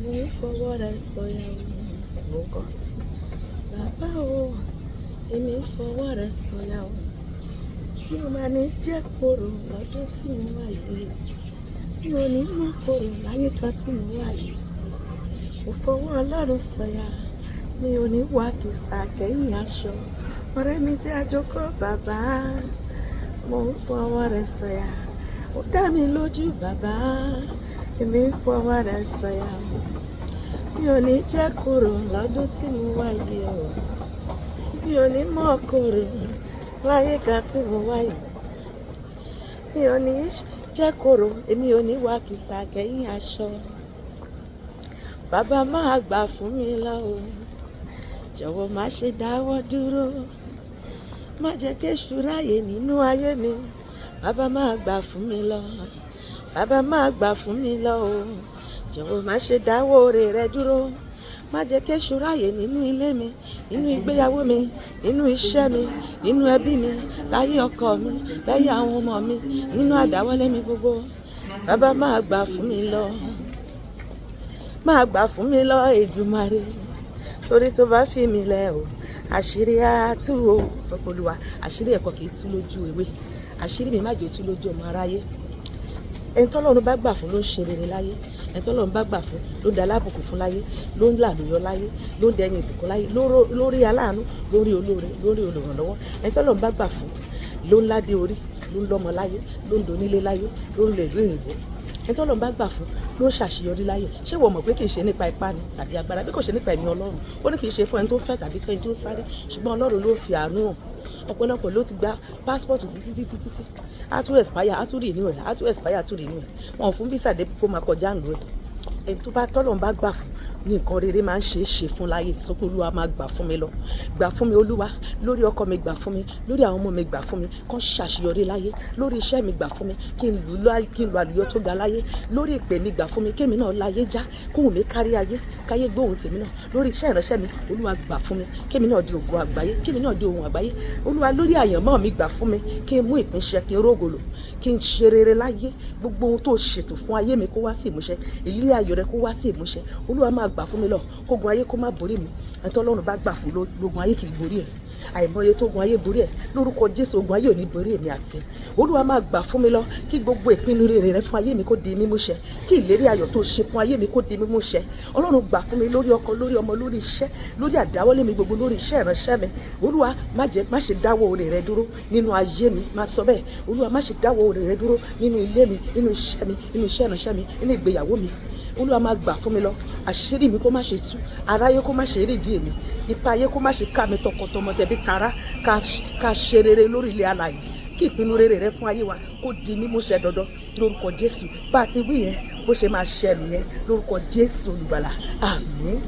Mo ń fọwọ́ rẹ sọ̀yà o. Mo ń kọ́. Bàbá o, èmi ń fọwọ́ rẹ sọ̀yà o. Mi ò máa ní jẹ́ korò lọ́dún tí mo wà yìí. Mi ò ní mọ̀ korò láyé kan tí mo wà yìí. Mo fọwọ́ Ọlọ́run sọ̀yà. Mi ò ní wà kìsà kẹ́yìn aṣọ. Ọ̀rẹ́ mi jẹ́ àjọkọ́ bàbá. Mo ń fọwọ́ rẹ sọ̀yà. Ó dá mi lójú bàbá. Èmi ń fọwọ́ rẹ sọ̀yà o. Mi ò ní jẹ́ korò lọ́dún tí mo wà yìí o. Mi ò ní mọ̀ korò láyé kan tí mo wà yìí. Mi ò ní jẹ́ korò, èmi ò ní wà kìsà kẹ́yìn aṣọ. Bàbá máa gbà fún mi lọ o. Jọ̀wọ́ má ṣe dáwọ́ dúró. Má jẹ́ kéṣù ráyè nínú ayé mi. Bàbá máa gbà fún mi lọ. Bàbá máa gbà fún mi lọ o. Jọ̀wọ́ má ṣe dáwọ́ oore rẹ dúró. Má jẹ́ kéṣù ráyè nínú ilé mi, nínú ìgbéyàwó mi, nínú iṣẹ́ mi, nínú ẹbí mi, láyé ọkọ mi, láyé àwọn ọmọ mi, nínú àdáwọ́lé mi gbogbo. Bàbá máa gbà fún mi lọ. Máa gbà fún mi lọ Èdùmàrè. Torí tó bá fi mi lẹ̀ o, àṣírí á tú o. Sọ pé Olúwa, àṣírí ẹ̀kọ́ kì í tú lójú ewé. Àṣírí mi má jẹ́ ó tú lójú ọmọ aráyé. Ẹni tọ́lọ́run bá gbà fún ló ń ṣe rere láyé. Ẹni tọ́lọ́run bá gbà fún ló ń da alábùkún fún láyé, ló ń làlùyọ láyé, ló ń dẹni ìbùkún láyé, ló rí aláàánú, ló rí olóore, ló rí olùrànlọ́wọ́. Ẹni tọ́lọ́run bá gbà fún ló ń ládé orí, ló ń lọ́mọ láyé, ló ń donílé láyé, ló ń lè ìlú òyìnbó. Ẹni tọ́lọ́run bá gbà fún ló ń ṣàṣeyọrí láyé. Ṣé ìwọ mọ̀ pé kì í ṣe nípa ipá ni tàbí agbára, bí kò ṣe nípa ẹ̀mí Ọlọ́run? Ó ní kì í ṣe fún ẹni tó fẹ́ tàbí fún ẹni tó ń sáré, ṣùgbọ́n Ọlọ́run ló fi àánú hàn. Ọ̀pọ̀lọpọ̀ ló ti gba passport títí títí títí. Á tún expire, á tún renew ẹ̀, á tún expire, á tún renew ẹ̀. Wọn ò fún visa dé kó máa kọjá ìlú ẹ̀. Ẹni tó bá tọ́lọ́run bá gbà fún ní nǹkan rere máa ń ṣe é ṣe fún láyé. Sọ pé Olúwa máa gbà fún mi lọ. Gbà fún mi Olúwa, lórí ọkọ mi gbà fún mi, lórí àwọn ọmọ mi gbà fún mi, kán ṣàṣeyọrí láyé, lórí iṣẹ́ mi gbà fún mi, kí n lu àlùyọ tó ga láyé, lórí ìpè mi gbà fún mi, kémi náà láyé já, kóhùn mi kárí ayé, káyé gbóhùn tèmi náà, lórí iṣẹ́ ìránṣẹ́ mi, Olúwa gbà fún mi, kémi náà di ògo àgbáyé, kémi náà di ohun àgbáyé. Olúwa, lórí àyànmọ́ mi gbà fún mi, kí n mú ìpín ṣẹ, kí n rógòlò, kí n ṣe rere láyé. Gbogbo ohun tó ṣètò fún ayé mi kó wá sí ìmúṣẹ, ìlérí ayọ̀ rẹ kó wá sí ìmúṣẹ. Olúwa máa gbà fún mi lọ, kógun ayé kó má borí mi. Ẹni tọ́lọ́run bá gbà fún lógun ayé kì í borí ẹ̀. Àìmọye tó gun ayé borí ẹ̀. Lórúkọ Jésù, ogun ayé ò ní borí èmi àti ẹ. Olúwa máa gbà fún mi lọ, kí gbogbo ìpinnu rere rẹ fún ayé mi kó di mímúṣẹ, kí ìlérí ayọ̀ tó ṣe fún ayé mi kó di mímúṣẹ. Ọlọ́run gbà fún mi lórí ọkọ, lórí ọmọ, lórí iṣẹ́, lórí àdáwọ́lé mi gbogbo, lórí iṣẹ́ ìránṣẹ́ mi. Olúwa, má jẹ́ má ṣe dáwọ́ oore rẹ dúró nínú ayé mi. Má sọ bẹ́ẹ̀. Olúwa, má ṣe dáwọ́ oore rẹ dúró nínú ilé mi, nínú iṣẹ́ mi, nínú iṣẹ́ ìránṣẹ́ mi, nínú ìgbéyàwó mi. Olúwa máa gbà fún mi lọ, àṣírí mi kó má ṣe tú, aráyé kó má ṣe rídìí mi, ipa ayé kó má ṣe ká mi tọkọtọmọ tẹbí tará, ká ṣe rere lórí ilẹ̀ alààyè, kí ìpinnu rere rẹ fún ayé wa kó di mímúṣẹ dandan lórúkọ Jésù. Bá a ti wí yẹn, bó ṣe máa ṣẹ nìyẹn lórúkọ Jésù Olùgbàlà. Àmín.